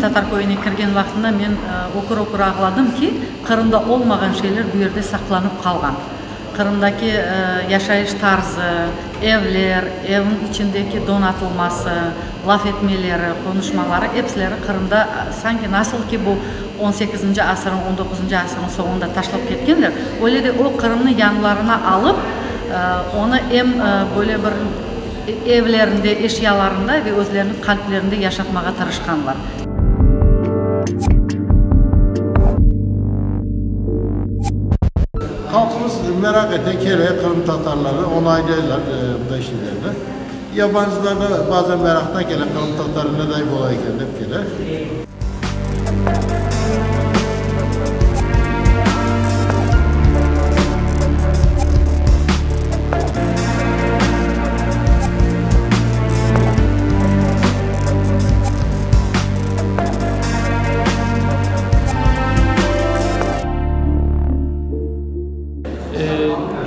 Birinci tatar köyüne kirgen vaqtında men ökür-ökür ağladım ki, Qırımda olmağan şeyler bu yerde saqlanıp qalğan. Qırımdaki yaşayış tarzı, evler, evniñ içindeki donatılması, laf etmeleri, qonuşmaları, epsileri Qırımda sanki nasıl ki bu on sekizinci asırnıñ, on doquzıncı asırnıñ soñunda taşlap ketkenler, öyle de o Qırımnı yanlarına alıp, onı em böyle bir evlerinde, eşyalarında ve özleriniñ qalplerinde yaşatmağa tırışqanlar. Halqımız meraq ete, kele, qırımtatarları onaylaylar bunday şeylerni. Yabancılar da bazen meraqtan kele, qırımtatarı neday bola eken dep kele.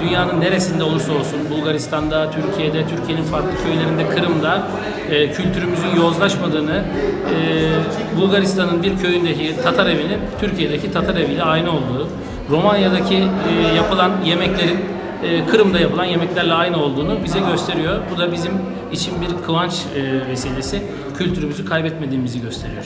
Dünyanın neresinde olursa olsun, Bulgaristan'da, Türkiye'de, Türkiye'nin farklı köylerinde, Kırım'da kültürümüzün yozlaşmadığını, Bulgaristan'ın bir köyündeki tatar evinin Türkiye'deki tatar eviyle aynı olduğu, Romanya'daki yapılan yemeklerin Kırım'da yapılan yemeklerle aynı olduğunu bize gösteriyor. Bu da bizim için bir kıvanç vesilesi, kültürümüzü kaybetmediğimizi gösteriyor.